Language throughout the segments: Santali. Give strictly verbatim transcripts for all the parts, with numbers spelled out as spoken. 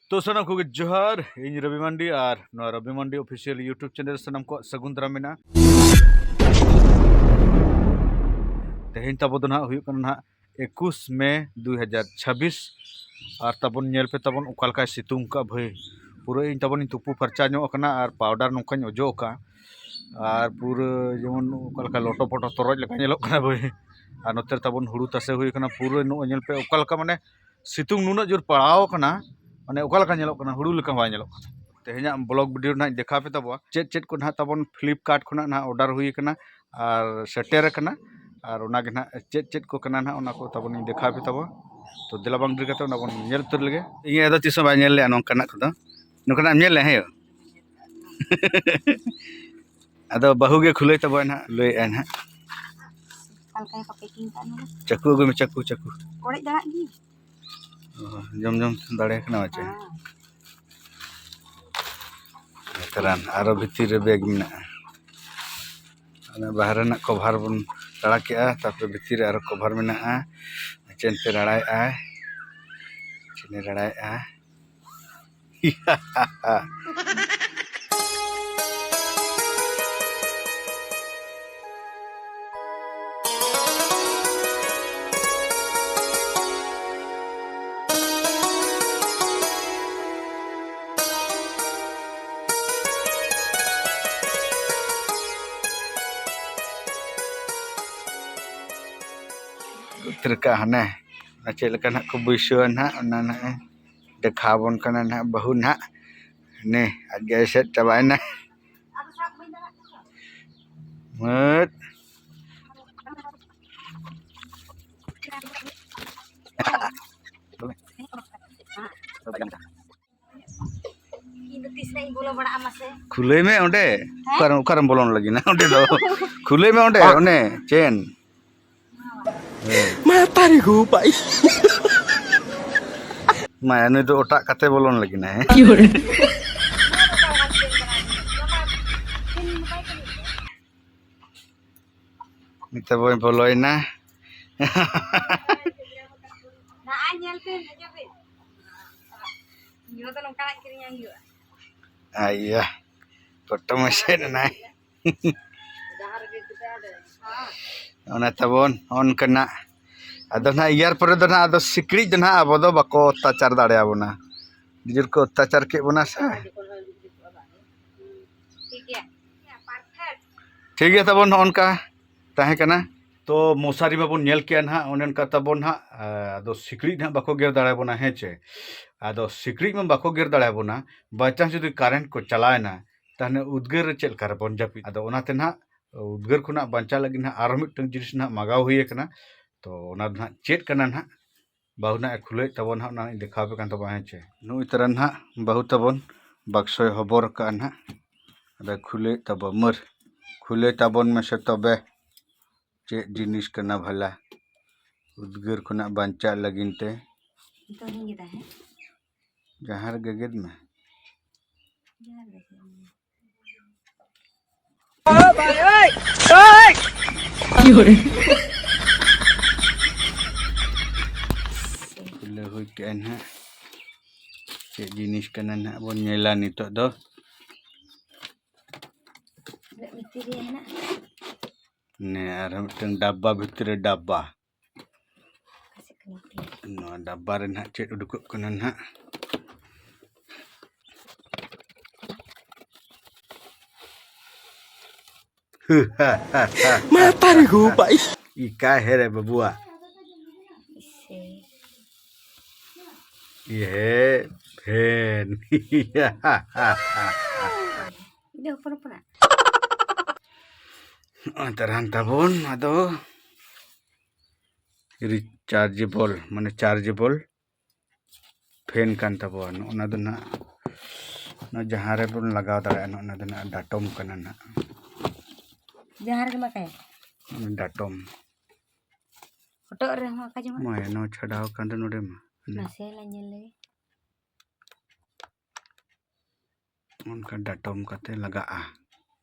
ᱛᱚ ᱥᱟᱱᱟᱢ ᱠᱚᱜᱮ ᱡᱚᱦᱟᱨ, ᱤᱧ ᱨᱚᱵᱤ ᱢᱟᱱᱰᱤ ᱟᱨ ᱱᱚᱣᱟ ᱨᱚᱵᱤ ᱢᱟᱱᱰᱤ ᱚᱯᱷᱤᱥᱤᱭᱟᱞ YouTube ᱪᱮᱱᱮᱞ ᱨᱮ ᱥᱟᱱᱟᱢ ᱠᱚᱣᱟᱜ ᱥᱟᱹᱜᱩᱱ ᱫᱟᱨᱟᱢ ᱢᱮᱱᱟᱜᱼᱟ᱾ ᱛᱮᱦᱮᱧ ᱛᱟᱵᱚ ᱫᱚ ᱱᱟᱦᱟᱜ ᱦᱩᱭᱩᱜ ᱠᱟᱱᱟ ᱱᱟᱦᱟᱜ ᱮᱠᱩᱥ ᱢᱮ ᱫᱩ ᱦᱟᱡᱟᱨ ᱪᱷᱟᱵᱵᱤᱥ᱾ ᱟᱨ ᱛᱟᱵᱚᱱ ᱧᱮᱞ ᱯᱮ ᱛᱟᱵᱚᱱ ᱚᱠᱟ ᱞᱮᱠᱟᱭ ᱥᱤᱛᱩᱝ ᱠᱟᱜᱼᱟ ᱵᱷᱟᱹᱭ᱾ ᱯᱩᱨᱟᱹ ᱤᱧ ᱛᱟᱵᱚᱱ ᱤᱧ ᱛᱩᱯᱩ ᱯᱷᱟᱨᱪᱟ ᱧᱚᱜ ᱟᱠᱟᱱᱟ ᱟᱨ ᱯᱟᱣᱰᱟᱨ ᱱᱚᱝᱠᱟᱧ ᱚᱡᱚᱜ ᱟᱠᱟᱫᱼᱟ᱾ ᱟᱨ ᱯᱩᱨᱟᱹ ᱡᱮᱢᱚᱱ ᱚᱠᱟ ᱞᱮᱠᱟ ᱞᱚᱴᱚ ᱯᱚᱴᱚ ᱛᱚᱨᱚᱡ ᱞᱮᱠᱟ ᱧᱮᱞᱚᱜ ᱠᱟᱱᱟ ᱵᱷᱟᱹᱭ᱾ ᱟᱨ ᱱᱚᱛᱮ ᱨᱮ ᱛᱟᱵᱚᱱ ᱦᱩᱲᱩ ᱛᱟᱥᱮ ᱦᱩᱭ ᱟᱠᱟᱱᱟ᱾ ᱯᱩᱨᱟᱹ ᱱᱚᱜᱼᱚᱭ ᱧᱮᱞ ᱯᱮ ᱚᱠᱟ ᱞᱮᱠᱟ ᱢᱟᱱᱮ ᱥᱤᱛᱩᱝ ᱱᱩᱱᱟᱹᱜ ᱡᱳᱨ ᱯᱟᱲᱟᱣ ᱟᱠᱟᱱᱟ, ᱢᱟᱱᱮ ᱚᱠᱟ ᱞᱮᱠᱟ ᱧᱮᱞᱚᱜ ᱠᱟᱱᱟ, ᱦᱩᱲᱩ ᱞᱮᱠᱟ ᱵᱟᱭ ᱧᱮᱞᱚᱜ ᱠᱟᱱᱟ᱾ ᱛᱮᱦᱮᱧᱟᱜ ᱵᱞᱚᱜ ᱵᱷᱤᱰᱤᱭᱳ ᱨᱮ ᱱᱟᱦᱟᱜ ᱤᱧ ᱫᱮᱠᱷᱟᱣ ᱯᱮ ᱛᱟᱵᱚᱣᱟ ᱪᱮᱫ ᱪᱮᱫ ᱠᱚ ᱱᱟᱦᱟᱜ ᱛᱟᱵᱚᱱ ᱯᱷᱞᱤᱯᱠᱟᱨᱴ ᱠᱷᱚᱱᱟᱜ ᱱᱟᱦᱟᱜ ᱚᱰᱟᱨ ᱦᱩᱭ ᱟᱠᱟᱱᱟ ᱟᱨ ᱥᱮᱴᱮᱨ ᱟᱠᱟᱱᱟ, ᱟᱨ ᱚᱱᱟᱜᱮ ᱱᱟᱦᱟᱜ ᱪᱮᱫ ᱪᱮᱫ ᱠᱚ ᱠᱟᱱᱟ ᱱᱟᱦᱟᱜ ᱚᱱᱟ ᱠᱚ ᱛᱟᱵᱚᱱ ᱤᱧ ᱫᱮᱠᱷᱟᱣ ᱯᱮ ᱛᱟᱵᱚᱣᱟ᱾ ᱛᱚ ᱫᱮᱞᱟ ᱵᱟᱝ ᱰᱮᱨᱤ ᱠᱟᱛᱮ ᱚᱱᱟ ᱵᱚᱱ ᱧᱮᱞ ᱩᱛᱟᱹᱨ ᱞᱮᱜᱮ᱾ ᱤᱧ ᱟᱫᱚ ᱛᱤᱥ ᱦᱚᱸ ᱵᱟᱭ ᱧᱮᱞ ᱞᱮᱜᱼᱟ ᱱᱚᱝᱠᱟᱱᱟᱜ ᱠᱚᱫᱚ᱾ ᱱᱚᱝᱠᱟᱱᱟᱜ ᱮᱢ ᱧᱮᱞ ᱞᱮᱜᱼᱟ ᱦᱮᱸ? ᱟᱫᱚ ᱵᱟᱹᱦᱩ ᱜᱮ ᱠᱷᱩᱞᱟᱹᱭ ᱛᱟᱵᱚᱱᱟ ᱱᱟᱦᱟᱜ, ᱞᱟᱹᱭᱮᱫᱼᱟᱭ ᱱᱟᱦᱟᱜ᱾ ᱚᱠᱟ ᱞᱮᱠᱟ ᱠᱚ ᱯᱮᱠᱤᱝ ᱠᱟᱜᱼᱟ ᱱᱚᱣᱟ? ᱪᱟᱹᱠᱩ ᱟᱹᱜᱩᱭ ᱢᱮ, ᱪᱟᱹᱠᱩ, ᱪᱟᱹᱠᱩ᱾ ᱠᱚᱲᱮᱡ ᱫᱟᱲᱮᱭᱟᱜ ᱜᱮ? ᱚ, ᱡᱚᱢ ᱡᱚᱢ ᱫᱟᱲᱮ ᱠᱟᱱᱟ ᱪᱮ? ᱦᱮᱸ᱾ ᱵᱚᱛᱚᱨᱟᱱ, ᱟᱨᱚ ᱵᱷᱤᱛᱤᱨ ᱨᱮ ᱵᱮᱜᱽ ᱢᱮᱱᱟᱜᱼᱟ᱾ ᱚᱱᱟ ᱵᱟᱦᱨᱮ ᱨᱮᱱᱟᱜ ᱠᱚᱵᱷᱟᱨ ᱵᱚᱱ ᱨᱟᱲᱟ ᱠᱮᱜᱼᱟ, ᱛᱟᱨᱯᱚᱨᱮ ᱵᱷᱤᱛᱤᱨ ᱨᱮ ᱟᱨᱚ ᱠᱚᱵᱷᱟᱨ ᱢᱮᱱᱟᱜᱼᱟ᱾ ᱪᱮᱱ ᱛᱮ ᱨᱟᱲᱟᱭᱮᱜᱼᱟᱭ, ᱪᱮᱱᱮ ᱨᱟᱲᱟᱭᱮᱜᱼᱟ᱾ ᱩᱛᱟᱹᱨ ᱠᱟᱜ ᱦᱟᱱᱮ ᱚᱱᱟ ᱪᱮᱫ ᱞᱮᱠᱟ ᱱᱟᱦᱟᱜ ᱠᱚ ᱵᱟᱹᱭᱥᱟᱹᱣᱟ ᱱᱟᱦᱟᱜ, ᱚᱱᱟ ᱱᱟᱦᱟᱜ ᱫᱮᱠᱷᱟᱣ ᱟᱵᱚᱱ ᱠᱟᱱᱟ ᱱᱟᱦᱟᱜ ᱵᱟᱹᱦᱩ ᱱᱟᱦᱟᱜ᱾ ᱱᱮ ᱟᱡ ᱜᱮ ᱮᱥᱮᱫ ᱪᱟᱵᱟᱭᱮᱱᱟ᱾ ᱢᱟᱹᱫ᱾ ᱤᱧ ᱫᱚ ᱛᱤᱥ ᱱᱟᱜ ᱤᱧ ᱵᱚᱞᱚ ᱵᱟᱲᱟᱜᱼᱟ ᱢᱟᱥᱮ? ᱠᱷᱩᱞᱟᱹᱭ ᱢᱮ ᱚᱸᱰᱮ᱾ ᱦᱮᱸ? ᱚᱠᱟᱨᱮ, ᱚᱠᱟᱨᱮᱢ ᱵᱚᱞᱚᱱ ᱞᱟᱹᱜᱤᱫ ᱱᱟ ᱚᱸᱰᱮ ᱫᱚ? ᱠᱷᱩᱞᱟᱹᱭ ᱢᱮ ᱚᱸᱰᱮ, ᱚᱱᱮ ᱪᱮᱱ᱾ ᱦᱮᱸ᱾ ᱢᱟ ᱛᱟᱨᱤ ᱜᱳ ᱵᱟᱭ᱾ ᱢᱟ, ᱱᱩᱭ ᱫᱚ ᱚᱴᱟᱜ ᱠᱟᱛᱮ ᱵᱚᱞᱚᱱ ᱞᱟᱹᱜᱤᱫ ᱱᱟ, ᱦᱮᱸ? ᱱᱤᱛᱚᱜ ᱵᱚᱱ ᱵᱚᱞᱚᱭᱮᱱᱟ᱾ ᱱᱟᱜᱼᱟᱭ ᱧᱮᱞ ᱯᱮ, ᱦᱤᱡᱩᱜ ᱯᱮ᱾ ᱱᱚᱣᱟ ᱫᱚ ᱱᱚᱝᱠᱟᱱᱟᱜ ᱠᱤᱨᱤᱧᱟᱭ ᱦᱩᱭᱩᱜᱼᱟ᱾ ᱟᱭᱟ, ᱯᱚᱴᱚᱢ ᱮᱥᱮᱫ ᱮᱱᱟᱭ᱾ ᱚᱱᱟ ᱛᱟᱵᱚᱱ ᱚᱱᱠᱟᱱᱟᱜ᱾ ᱟᱫᱚ ᱱᱟᱦᱟᱜ ᱤᱭᱟᱨ ᱯᱚᱨᱮ ᱫᱚ ᱱᱟᱦᱟᱜ ᱟᱫᱚ ᱥᱤᱠᱲᱤᱡ ᱫᱚ ᱱᱟᱦᱟᱜ ᱟᱵᱚ ᱫᱚ ᱵᱟᱠᱚ ᱚᱛᱛᱟᱪᱟᱨ ᱫᱟᱲᱮᱭᱟᱵᱚᱱᱟ᱾ ᱟᱹᱰᱤ ᱡᱳᱨ ᱠᱚ ᱚᱛᱛᱟᱪᱟᱨ ᱠᱮᱫ ᱵᱚᱱᱟ ᱥᱮ᱾ ᱴᱷᱤᱠ ᱜᱮᱭᱟ᱾ ᱴᱷᱤᱠ ᱜᱮᱭᱟ ᱛᱟᱵᱚᱱ, ᱱᱚᱜᱼᱚ ᱱᱚᱝᱠᱟ ᱛᱟᱦᱮᱸ ᱠᱟᱱᱟ᱾ ᱛᱚ ᱢᱚᱥᱟᱨᱤ ᱢᱟᱵᱚᱱ ᱧᱮᱞ ᱠᱮᱜᱼᱟ ᱱᱟᱦᱟᱜ, ᱚᱱᱮ ᱚᱱᱠᱟ ᱛᱟᱵᱚᱱ ᱱᱟᱦᱟᱜ᱾ ᱟᱫᱚ ᱥᱤᱠᱲᱤᱡ ᱱᱟᱦᱟᱜ ᱵᱟᱠᱚ ᱜᱮᱨ ᱫᱟᱲᱮᱭᱟᱵᱚᱱᱟ, ᱦᱮᱸ ᱪᱮ? ᱟᱫᱚ ᱥᱤᱠᱲᱤᱡ ᱢᱟ ᱵᱟᱠᱚ ᱜᱮᱨ ᱫᱟᱲᱮᱭᱟᱵᱚᱱᱟ, by chance ᱡᱩᱫᱤ ᱠᱟᱨᱮᱱᱴ ᱠᱚ ᱪᱟᱞᱟᱣᱮᱱᱟ, ᱛᱟᱦᱞᱮ ᱩᱫᱽᱜᱟᱹᱨ ᱨᱮ ᱪᱮᱫ ᱞᱮᱠᱟ ᱨᱮᱵᱚᱱ ᱡᱟᱹᱯᱤᱫ? ᱟᱫᱚ ᱚᱱᱟᱛᱮ ᱱᱟᱦᱟᱜ ᱩᱫᱽᱜᱟᱹᱨ ᱠᱷᱚᱱᱟᱜ ᱵᱟᱧᱪᱟᱣ ᱞᱟᱹᱜᱤᱫ ᱱᱟᱦᱟᱜ ᱟᱨᱦᱚᱸ ᱢᱤᱫᱴᱟᱝ ᱡᱤᱱᱤᱥ ᱱᱟᱦᱟᱜ ᱢᱟᱜᱟᱣ ᱦᱩᱭ ᱟᱠᱟᱱᱟ᱾ ᱛᱚ ᱚᱱᱟ ᱫᱚ ᱱᱟᱦᱟᱜ ᱪᱮᱫ ᱠᱟᱱᱟ ᱱᱟᱦᱟᱜ? ᱵᱟᱹᱦᱩ ᱱᱟᱦᱟᱜ ᱮ ᱠᱷᱩᱞᱟᱹᱣᱮᱫ ᱛᱟᱵᱚᱱ ᱱᱟᱦᱟᱜ, ᱚᱱᱟ ᱤᱧ ᱫᱮᱠᱷᱟᱣ ᱟᱯᱮ ᱠᱟᱱ ᱛᱟᱵᱚᱱᱟ, ᱦᱮᱸ ᱪᱮ? ᱱᱩᱭ ᱛᱟᱨᱟ ᱱᱟᱦᱟᱜ ᱵᱟᱹᱦᱩ ᱛᱟᱵᱚᱱ ᱵᱟᱠᱥᱚᱭ ᱦᱚᱵᱚᱨ ᱟᱠᱟᱫᱼᱟ ᱱᱟᱦᱟᱜ᱾ ᱟᱫᱚ ᱠᱷᱩᱞᱟᱹᱣᱮᱫ ᱛᱟᱵᱚ ᱢᱟᱹᱨ᱾ ᱠᱷᱩᱞᱟᱹᱣ ᱛᱟᱵᱚᱱ ᱢᱮᱥᱮ ᱛᱚᱵᱮ᱾ ᱪᱮᱫ ᱡᱤᱱᱤᱥ ᱠᱟᱱᱟ ᱵᱷᱟᱞᱟ? ᱩᱫᱽᱜᱟᱹᱨ ᱠᱷᱚᱱᱟᱜ ᱵᱟᱧᱪᱟᱜ ᱞᱟᱹᱜᱤᱫ ᱛᱮ᱾ ᱱᱤᱛᱚᱜ ᱦᱤᱧ ᱜᱮᱫᱟ, ᱦᱮᱸ? ᱡᱟᱦᱟᱸ ᱨᱮᱜᱮ ᱜᱮᱫ ᱢᱮ᱾ ᱡᱟᱦᱟᱸ ᱨᱮᱜᱮ ᱜᱮᱫ ᱢᱮ᱾ ᱠᱷᱩᱞᱟᱹᱣ ᱦᱩᱭ ᱠᱮᱜᱼᱟ ᱱᱟᱦᱟᱜ᱾ ᱪᱮᱫ ᱡᱤᱱᱤᱥ ᱠᱟᱱᱟ ᱱᱟᱦᱟᱜ ᱵᱚᱱ ᱧᱮᱞᱟ ᱱᱤᱛᱚᱜ ᱫᱚ᱾ ᱵᱷᱤᱛᱤᱨ ᱨᱮ ᱦᱮᱱᱟᱜᱼᱟ᱾ ᱱᱮ ᱟᱨᱦᱚᱸ ᱢᱤᱫᱴᱟᱝ ᱰᱟᱵᱵᱟ ᱵᱷᱤᱛᱨᱤ ᱨᱮ ᱰᱟᱵᱵᱟ᱾ ᱱᱚᱣᱟ ᱰᱟᱵᱵᱟ ᱨᱮ ᱱᱟᱦᱟᱜ ᱪᱮᱫ ᱩᱰᱩᱠᱚᱜ ᱠᱟᱱᱟ ᱱᱟᱦᱟᱜ? ᱢᱟ ᱛᱟᱨᱤ ᱜᱳ ᱵᱟᱭ᱾ ᱤᱠᱟ ᱦᱮ ᱨᱮ ᱵᱟᱵᱩᱣᱟ᱾ ᱤᱥᱮ᱾ ᱤᱦᱮ ᱯᱷᱮᱱ᱾ ᱤᱧ ᱫᱚ ᱦᱚᱯᱚᱱ ᱦᱚᱯᱚᱱᱟᱜ᱾ ᱱᱚᱜᱼᱚᱭ ᱛᱟᱨᱟᱱ ᱛᱟᱵᱚᱱ ᱟᱫᱚ ᱨᱤᱪᱟᱨᱡᱮᱵᱚᱞ, ᱢᱟᱱᱮ ᱪᱟᱨᱡᱮᱵᱚᱞ ᱯᱷᱮᱱ ᱠᱟᱱ ᱛᱟᱵᱚᱣᱟ᱾ ᱱᱚᱜᱼᱚ ᱱᱟ ᱫᱚ ᱱᱟᱜ, ᱱᱚᱣᱟ ᱡᱟᱦᱟᱸ ᱨᱮᱵᱚᱱ ᱞᱟᱜᱟᱣ ᱫᱟᱲᱮᱭᱟᱜᱼᱟ, ᱱᱚᱜᱼᱚ ᱱᱟ ᱫᱚ ᱱᱟᱜ ᱰᱟᱴᱚᱢ ᱠᱟᱱᱟ ᱱᱟᱜ᱾ ᱡᱟᱦᱟᱸ ᱨᱮᱜᱮ ᱞᱟᱜᱟᱭᱟ? ᱰᱟᱴᱚᱢ᱾ ᱦᱚᱴᱚᱜ ᱨᱮᱦᱚᱸ ᱟᱠᱟ ᱡᱚᱢᱟ? ᱢᱟᱭᱟ, ᱱᱚᱣᱟ ᱪᱷᱟᱰᱟᱣ ᱟᱠᱟᱱ ᱫᱚ ᱱᱚᱰᱮ ᱢᱟ᱾ ᱱᱟᱥᱮ ᱞᱟᱝ ᱧᱮᱞ ᱞᱮᱜᱮ᱾ ᱚᱱᱠᱟ ᱰᱟᱴᱚᱢ ᱠᱟᱛᱮ ᱞᱟᱜᱟᱜᱼᱟ᱾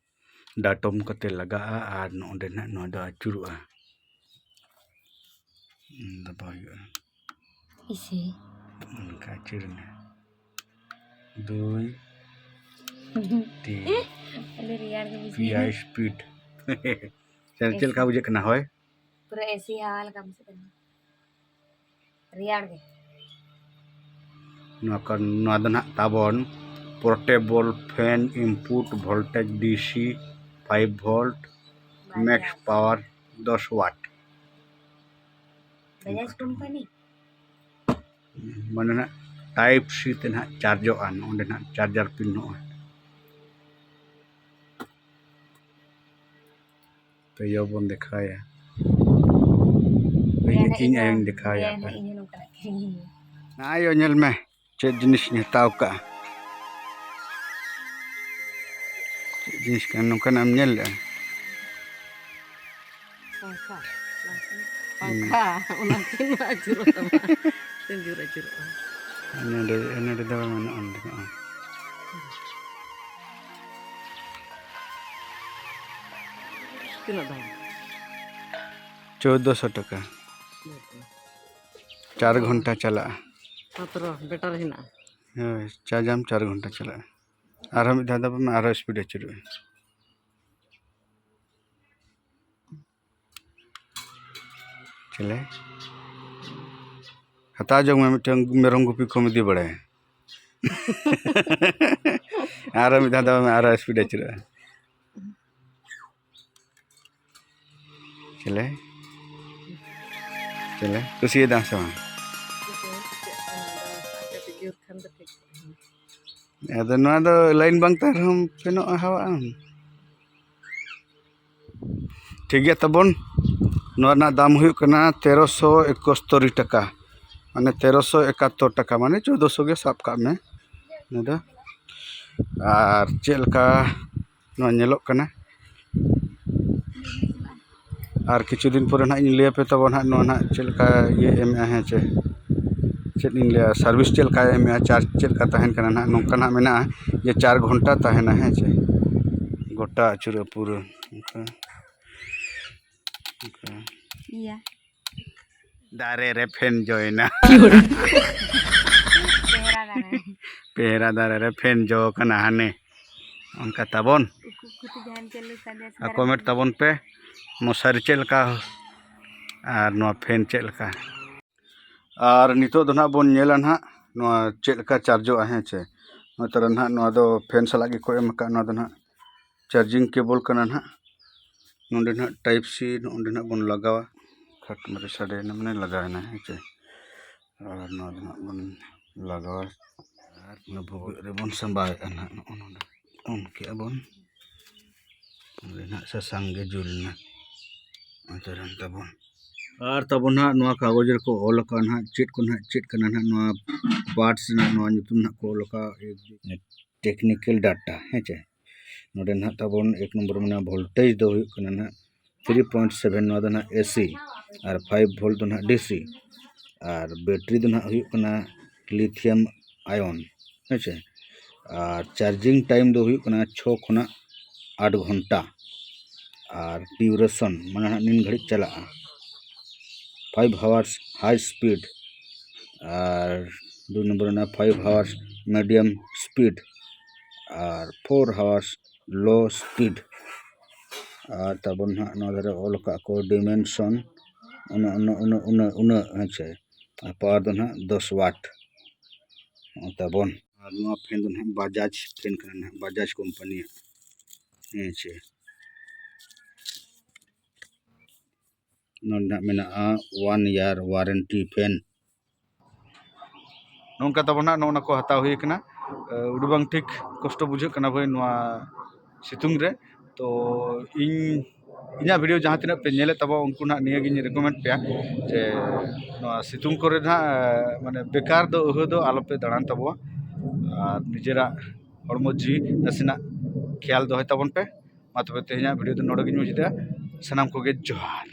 ᱰᱟᱴᱚᱢ ᱠᱟᱛᱮ ᱞᱟᱜᱟᱜᱼᱟ ᱟᱨ ᱱᱚᱰᱮ ᱱᱟᱜ ᱱᱚᱣᱟ ᱫᱚ ᱟᱹᱪᱩᱨᱚᱜᱼᱟ᱾ ᱫᱟᱵᱟᱣ ᱦᱩᱭᱩᱜᱼᱟ᱾ ᱤᱥᱮ᱾ ᱚᱱᱠᱟ ᱟᱹᱪᱩᱨ ᱮᱱᱟ᱾ ᱫᱩᱭ, ᱛᱤᱱ, ᱟᱹᱰᱤ ᱨᱮᱭᱟᱲ ᱜᱮ ᱵᱩᱡᱷᱟᱹᱜ ᱯᱮᱭᱟ ᱠᱟᱱᱟ᱾ Speed᱾ ᱪᱮᱫ ᱞᱮᱠᱟ ᱵᱩᱡᱷᱟᱹᱜ ᱠᱟᱱᱟ ᱦᱚᱭ? ᱯᱩᱨᱟᱹ ᱮᱥᱤ ᱦᱟᱣᱟ ᱞᱮᱠᱟ ᱵᱩᱡᱷᱟᱹᱜ ᱠᱟᱱᱟ᱾ ᱨᱮᱭᱟᱲ ᱜᱮ᱾ ᱱᱚᱣᱟ ᱠᱚ, ᱱᱚᱣᱟ ᱫᱚ ᱱᱟᱦᱟᱜ ᱛᱟᱵᱚᱱ portable fan input voltage D C five volt, max power ᱫᱚᱥ watt᱾ ᱵᱟᱡᱟᱡᱽ ᱠᱳᱢᱯᱟᱱᱤ? ᱢᱟᱱᱮ ᱱᱟᱦᱟᱜ type C ᱛᱮ ᱱᱟᱦᱟᱜ ᱪᱟᱨᱡᱚᱜᱼᱟ, ᱱᱚᱰᱮ ᱱᱟᱦᱟᱜ charger pin ᱱᱚᱜᱼᱚᱭ᱾ ᱛᱚ ᱭᱚ ᱵᱚᱱ ᱫᱮᱠᱷᱟᱣᱟ᱾ ᱤᱧ, ᱤᱧ ᱱᱟᱦᱟᱜ ᱤᱧ ᱟᱭᱳᱧ ᱦᱚᱸ, ᱫᱮᱠᱷᱟᱣᱟᱭᱟ ᱤᱧ ᱦᱟᱯᱮ᱾ ᱱᱟᱦᱟᱜ ᱤᱧ ᱦᱚᱸ ᱱᱚᱝᱠᱟᱱᱟᱜ ᱠᱤᱨᱤᱧ ᱦᱩᱭᱩᱜᱼᱟ᱾ ᱱᱟ ᱭᱚ, ᱧᱮᱞ ᱢᱮ, ᱪᱮᱫ ᱡᱤᱱᱤᱥ ᱤᱧ ᱦᱟᱛᱟᱣ ᱠᱟᱜᱼᱟ᱾ ᱪᱮᱫ ᱡᱤᱱᱤᱥ ᱠᱟᱱᱟ ᱱᱚᱝᱠᱟᱱᱟᱜ ᱮᱢ ᱧᱮᱞ ᱞᱮᱜᱼᱟ? ᱯᱟᱝᱠᱷᱟ, ᱯᱟᱝᱠᱷᱟ, ᱦᱩᱸ᱾ ᱯᱟᱝᱠᱷᱟ, ᱚᱱᱟ ᱠᱤᱱ ᱢᱟ ᱟᱹᱪᱩᱨᱚᱜ ᱛᱟᱢᱟ᱾ ᱛᱤᱱ ᱡᱳᱨ ᱟᱹᱪᱩᱨᱚᱜᱼᱟ᱾ ᱱᱚᱰᱮ, ᱱᱚᱰᱮ ᱫᱚ ᱵᱟᱹᱱᱩᱜᱼᱟ, ᱱᱚᱰᱮ ᱫᱚ᱾ ᱛᱤᱱᱟᱹᱜ ᱫᱟᱢ? ᱪᱳᱫᱽᱫᱳᱥᱚ ᱴᱟᱠᱟ᱾ ᱪᱟᱨ ᱜᱷᱚᱱᱴᱟ ᱪᱟᱞᱟᱜᱼᱟ᱾ ᱢᱟᱛᱨᱚ ᱵᱮᱴᱟᱨᱤ ᱦᱮᱱᱟᱜᱼᱟ᱾ ᱦᱳᱭ, ᱪᱟᱨᱡᱟᱢ ᱪᱟᱨ ᱜᱷᱚᱱᱴᱟ ᱪᱟᱞᱟᱜᱼᱟ᱾ ᱟᱨᱦᱚᱸ ᱢᱤᱫ ᱫᱷᱟᱣ ᱫᱟᱵᱟᱣ ᱢᱮ, ᱟᱨᱦᱚᱸ speed ᱟᱹᱪᱩᱨᱚᱜᱼᱟ᱾ ᱪᱮᱞᱮ? ᱦᱟᱛᱟᱣ ᱡᱚᱝ ᱢᱮ ᱢᱤᱫᱴᱟᱝ ᱢᱮᱨᱚᱢ ᱜᱩᱯᱤ ᱠᱚᱢ ᱤᱫᱤ ᱵᱟᱲᱟᱭᱟ᱾ ᱟᱨᱦᱚᱸ ᱢᱤᱫ ᱫᱷᱟᱣ ᱫᱟᱵᱟᱣ ᱢᱮ, ᱟᱨᱦᱚᱸ speed ᱟᱹᱪᱩᱨᱚᱜᱼᱟ᱾ ᱪᱮᱞᱮ? ᱪᱮᱞᱮ? ᱠᱩᱥᱤᱭᱟᱫᱟᱢ ᱥᱮ ᱵᱟᱝ? ᱟᱫᱚ ᱱᱚᱣᱟ ᱫᱚ line ᱵᱟᱝ ᱛᱟᱦᱮᱱ ᱨᱮᱦᱚᱸ ᱯᱷᱮᱱᱚᱜᱼᱟ ᱦᱟᱣᱟ ᱟᱢ᱾ ᱴᱷᱤᱠ ᱜᱮᱭᱟ ᱛᱟᱵᱚᱱ, ᱱᱚᱣᱟ ᱨᱮᱱᱟᱜ ᱫᱟᱢ ᱦᱩᱭᱩᱜ ᱠᱟᱱᱟ ᱛᱮᱨᱚᱥᱚ ᱮᱠᱟᱛᱛᱳᱨ ᱴᱟᱠᱟ, ᱢᱟᱱᱮ ᱛᱮᱨᱚᱥᱚ ᱮᱠᱟᱛᱛᱳᱨ ᱴᱟᱠᱟ, ᱢᱟᱱᱮ ᱪᱳᱫᱽᱫᱳᱥᱚ ᱜᱮ ᱥᱟᱵ ᱠᱟᱜ ᱢᱮ᱾ ᱱᱚᱣᱟ ᱫᱚ ᱟᱨ ᱪᱮᱫ ᱞᱮᱠᱟ ᱱᱚᱣᱟ ᱧᱮᱞᱚᱜ ᱠᱟᱱᱟ᱾ ᱟᱨ ᱠᱤᱪᱷᱩ ᱫᱤᱱ ᱯᱚᱨᱮ ᱱᱟᱦᱟᱜ ᱤᱧ ᱞᱟᱹᱭ ᱟᱯᱮ ᱛᱟᱵᱚᱱ ᱱᱟᱦᱟᱜ ᱱᱚᱣᱟ ᱱᱟᱦᱟᱜ ᱪᱮᱫ ᱞᱮᱠᱟ ᱤᱭᱟᱹ ᱮᱢᱮᱜᱼᱟ, ᱦᱮᱸ ᱪᱮ, ᱪᱮᱫ ᱤᱧ ᱞᱟᱹᱭᱟ, service ᱪᱮᱫ ᱞᱮᱠᱟᱭ ᱮᱢᱮᱜᱼᱟ, charge ᱪᱮᱫ ᱞᱮᱠᱟ ᱛᱟᱦᱮᱱ ᱠᱟᱱᱟ ᱱᱟᱦᱟᱜ, ᱱᱚᱝᱠᱟ ᱱᱟᱦᱟᱜ ᱢᱮᱱᱟᱜᱼᱟ ᱡᱮ ᱪᱟᱨ ᱜᱷᱚᱱᱴᱟ ᱛᱟᱦᱮᱱᱟ, ᱦᱮᱸ ᱪᱮ, ᱜᱚᱴᱟ ᱟᱹᱪᱩᱨᱚᱜᱼᱟ ᱯᱩᱨᱟᱹ ᱚᱱᱠᱟ, ᱚᱱᱠᱟ᱾ ᱤᱭᱟ᱾ ᱫᱟᱨᱮ ᱨᱮ ᱯᱷᱮᱱ ᱡᱚᱭᱮᱱᱟ᱾ ᱪᱮᱦᱨᱟ ᱫᱟᱨᱮ᱾ ᱯᱮᱦᱨᱟ ᱫᱟᱨᱮ ᱨᱮ ᱯᱷᱮᱱ ᱡᱚ ᱠᱟᱱᱟ ᱦᱟᱱᱮ᱾ ᱚᱱᱠᱟ ᱛᱟᱵᱚᱱ᱾ ᱩᱠᱩ ᱩᱠᱩ ᱛᱮ ᱡᱟᱦᱟᱱ ᱪᱟᱹᱞᱩ ᱥᱟᱰᱮ ᱟᱨ ᱥᱟᱰᱮ ᱠᱚᱢᱮᱱᱴ ᱛᱟᱵᱚᱱ ᱯᱮ, ᱢᱚᱥᱟᱨᱤ ᱪᱮᱫ ᱞᱮᱠᱟ ᱟᱨ ᱱᱚᱣᱟ ᱯᱷᱮᱱ ᱪᱮᱫ ᱞᱮᱠᱟ᱾ ᱟᱨ ᱱᱤᱛᱚᱜ ᱫᱚ ᱱᱟᱦᱟᱜ ᱵᱚᱱ ᱧᱮᱞᱟ ᱱᱟᱦᱟᱜ ᱱᱚᱣᱟ ᱪᱮᱫ ᱞᱮᱠᱟ ᱪᱟᱨᱡᱚᱜᱼᱟ, ᱦᱮᱸ ᱪᱮ᱾ ᱱᱚᱛᱮ ᱨᱮ ᱱᱟᱦᱟᱜ ᱱᱚᱣᱟ ᱫᱚ ᱯᱷᱮᱱ ᱥᱟᱞᱟᱜ ᱜᱮᱠᱚ ᱮᱢ ᱟᱠᱟᱫ, ᱱᱚᱣᱟ ᱫᱚ ᱱᱟᱦᱟᱜ ᱪᱟᱨᱡᱤᱝ ᱠᱮᱵᱚᱞ ᱠᱟᱱᱟ ᱱᱟᱦᱟᱜ᱾ ᱱᱚᱰᱮ ᱱᱟᱦᱟᱜ ᱴᱟᱭᱤᱯ ᱥᱤ ᱱᱚᱜᱼᱚ ᱱᱚᱰᱮ ᱱᱟᱦᱟᱜ ᱵᱚᱱ ᱞᱟᱜᱟᱣᱟ᱾ ᱠᱷᱟᱴ ᱢᱟᱨᱮ ᱥᱟᱰᱮᱭᱮᱱᱟ, ᱢᱟᱱᱮ ᱞᱟᱜᱟᱣᱮᱱᱟ, ᱦᱮᱸ ᱪᱮ᱾ ᱟᱨ ᱱᱚᱣᱟ ᱫᱚ ᱱᱟᱦᱟᱜ ᱵᱚᱱ ᱞᱟᱜᱟᱣᱟ᱾ ᱟᱨ ᱚᱱᱟ ᱵᱷᱩᱜᱟᱹᱜ ᱨᱮᱵᱚᱱ ᱥᱟᱸᱵᱟᱣᱮᱫᱼᱟ ᱱᱟᱦᱟᱜ, ᱱᱚᱜᱼᱚ ᱱᱚᱰᱮ᱾ ᱚᱱ ᱠᱮᱜᱼᱟ ᱵᱚᱱ᱾ ᱚᱸᱰᱮ ᱱᱟᱦᱟᱜ ᱥᱟᱥᱟᱝ ᱜᱮ ᱡᱩᱞ ᱮᱱᱟ᱾ ᱚᱱᱛᱮ ᱨᱮᱱ ᱛᱟᱵᱚᱱ᱾ ᱟᱨ ᱛᱟᱵᱚᱱ ᱱᱟᱦᱟᱜ ᱱᱚᱣᱟ ᱠᱟᱜᱚᱡᱽ ᱨᱮᱠᱚ ᱚᱞ ᱟᱠᱟᱫᱼᱟ ᱱᱟᱦᱟᱜ ᱪᱮᱫ ᱠᱚ ᱱᱟᱦᱟᱜ ᱪᱮᱫ ᱠᱟᱱᱟ ᱱᱟᱦᱟᱜ ᱱᱚᱣᱟ ᱯᱟᱨᱴᱥ ᱨᱮᱱᱟᱜ ᱱᱚᱣᱟ ᱧᱩᱛᱩᱢ ᱱᱟᱦᱟᱜ ᱠᱚ ᱚᱞ ᱟᱠᱟᱫᱼᱟ, ᱴᱮᱠᱱᱤᱠᱮᱞ ᱰᱟᱴᱟ, ᱦᱮᱸ ᱪᱮ᱾ ᱱᱚᱰᱮ ᱱᱟᱦᱟᱜ ᱛᱟᱵᱚᱱ ᱮᱠ ᱱᱚᱢᱵᱚᱨ ᱢᱮᱱᱟᱜᱼᱟ ᱵᱷᱳᱞᱴᱮᱡᱽ ᱫᱚ ᱦᱩᱭᱩᱜ ᱠᱟᱱᱟ ᱱᱟᱦᱟᱜ ᱛᱷᱨᱤ ᱯᱚᱭᱮᱱᱴ ᱥᱮᱵᱷᱮᱱ, ᱱᱚᱣᱟ ᱫᱚ ᱱᱟᱦᱟᱜ ᱮᱥᱤ, ᱟᱨ ᱯᱷᱟᱭᱤᱵᱷ ᱵᱷᱳᱞᱴ ᱫᱚ ᱱᱟᱦᱟᱜ ᱰᱤᱥᱤ, ᱟᱨ ᱵᱮᱴᱨᱤ ᱫᱚ ᱱᱟᱦᱟᱜ ᱦᱩᱭᱩᱜ ᱠᱟᱱᱟ ᱞᱤᱛᱷᱤᱭᱟᱢ ᱟᱭᱚᱱ, ᱦᱮᱸ ᱪᱮ᱾ ᱟᱨ ᱪᱟᱨᱡᱤᱝ ᱴᱟᱭᱤᱢ ᱫᱚ ᱦᱩᱭᱩᱜ ᱠᱟᱱᱟ ᱪᱷᱚ ᱠᱷᱚᱱᱟᱜ ᱟᱴ ᱜᱷᱚᱱᱴᱟ, ᱟᱨ ᱰᱤᱭᱩᱨᱮᱥᱚᱱ ᱢᱟᱱᱮ ᱱᱟᱦᱟᱜ ᱱᱤᱱ ᱜᱷᱟᱹᱲᱤᱡ ᱪᱟᱞᱟᱜᱼᱟ, ᱯᱷᱟᱭᱤᱵᱷ ᱦᱟᱣᱟᱨᱥ ᱦᱟᱭ ᱥᱯᱤᱰ, ᱟᱨ ᱫᱩᱭ ᱱᱚᱢᱵᱚᱨ ᱨᱮᱱᱟᱜ ᱯᱷᱟᱭᱤᱵᱷ ᱦᱟᱣᱟᱨᱥ ᱢᱤᱰᱤᱭᱟᱢ ᱥᱯᱤᱰ, ᱟᱨ ᱯᱷᱳᱨ ᱦᱟᱣᱟᱨᱥ ᱞᱳ ᱥᱯᱤᱰ᱾ ᱟᱨ ᱛᱟᱵᱚᱱ ᱱᱟᱦᱟᱜ ᱱᱚᱣᱟ ᱫᱷᱟᱨᱮ ᱚᱞ ᱟᱠᱟᱫ ᱠᱚ ᱰᱤᱢᱮᱱᱥᱚᱱ ᱩᱱᱟᱹᱜ, ᱩᱱᱟᱹᱜ, ᱩᱱᱟᱹᱜ, ᱩᱱᱟᱹᱜ, ᱩᱱᱟᱹᱜ, ᱦᱮᱸ ᱪᱮ᱾ ᱟᱨ ᱯᱟᱣᱟᱨ ᱫᱚ ᱱᱟᱦᱟᱜ ᱫᱚᱥ ᱣᱟᱴ ᱛᱟᱵᱚᱱ᱾ ᱟᱨ ᱱᱚᱣᱟ ᱯᱷᱮᱱ ᱫᱚ ᱱᱟᱦᱟᱜ ᱵᱟᱡᱟᱡᱽ ᱯᱷᱮᱱ ᱠᱟᱱᱟ, ᱱᱟᱦᱟᱜ ᱵᱟᱡᱟᱡᱽ ᱠᱳᱢᱯᱟᱱᱤᱭᱟᱜ, ᱦᱮᱸ ᱪᱮ᱾ ᱱᱚᱰᱮ ᱱᱟᱦᱟᱜ ᱢᱮᱱᱟᱜᱼᱟ ᱚᱣᱟᱱ ᱤᱭᱟᱨ ᱣᱟᱨᱮᱱᱴᱤ ᱯᱷᱮᱱ᱾ ᱱᱚᱝᱠᱟ ᱛᱟᱵᱚᱱ ᱱᱟᱦᱟᱜ ᱱᱚᱜᱼᱚ ᱱᱟ ᱠᱚ ᱦᱟᱛᱟᱣ ᱦᱩᱭ ᱠᱟᱱᱟ᱾ ᱟᱹᱰᱤ ᱵᱟᱝ ᱴᱷᱤᱠ ᱠᱚᱥᱴᱚ ᱵᱩᱡᱷᱟᱹᱜ ᱠᱟᱱᱟ ᱵᱷᱟᱹᱭ ᱱᱚᱣᱟ ᱥᱤᱛᱩᱝ ᱨᱮ᱾ ᱛᱚ ᱤᱧ, ᱤᱧᱟᱹᱜ ᱵᱷᱤᱰᱤᱭᱳ ᱡᱟᱦᱟᱸ ᱛᱤᱱᱟᱹᱜ ᱯᱮ ᱧᱮᱞᱮᱫ ᱛᱟᱵᱚᱱᱟ ᱩᱱᱠᱩ ᱱᱟᱦᱟᱜ ᱱᱤᱭᱟᱹ ᱜᱤᱧ ᱨᱤᱠᱚᱢᱮᱱᱰ ᱯᱮᱭᱟ ᱡᱮ ᱱᱚᱣᱟ ᱥᱤᱛᱩᱝ ᱠᱚᱨᱮ ᱱᱟᱦᱟᱜ ᱢᱟᱱᱮ ᱵᱮᱠᱟᱨ ᱫᱚ ᱟᱹᱦᱟᱹ ᱫᱚ ᱟᱞᱚᱯᱮ ᱫᱟᱬᱟᱱ ᱛᱟᱵᱚᱱᱟ᱾ ᱟᱨ ᱱᱤᱡᱮᱨᱟᱜ ᱦᱚᱲᱢᱚ ᱡᱤᱣᱤ ᱱᱟᱥᱮᱱᱟᱜ ᱠᱷᱮᱭᱟᱞ ᱫᱚᱦᱚᱭ ᱛᱟᱵᱚᱱ ᱯᱮ᱾ ᱢᱟ ᱛᱚᱵᱮ ᱛᱮᱦᱮᱧᱟᱜ ᱵᱷᱤᱰᱤᱭᱳ ᱫᱚ ᱱᱚᱰᱮ ᱜᱤᱧ ᱢᱩᱪᱟᱹᱫᱟ᱾ ᱥᱟᱱᱟᱢ ᱠᱚᱜᱮ ᱡᱚᱦᱟᱨ᱾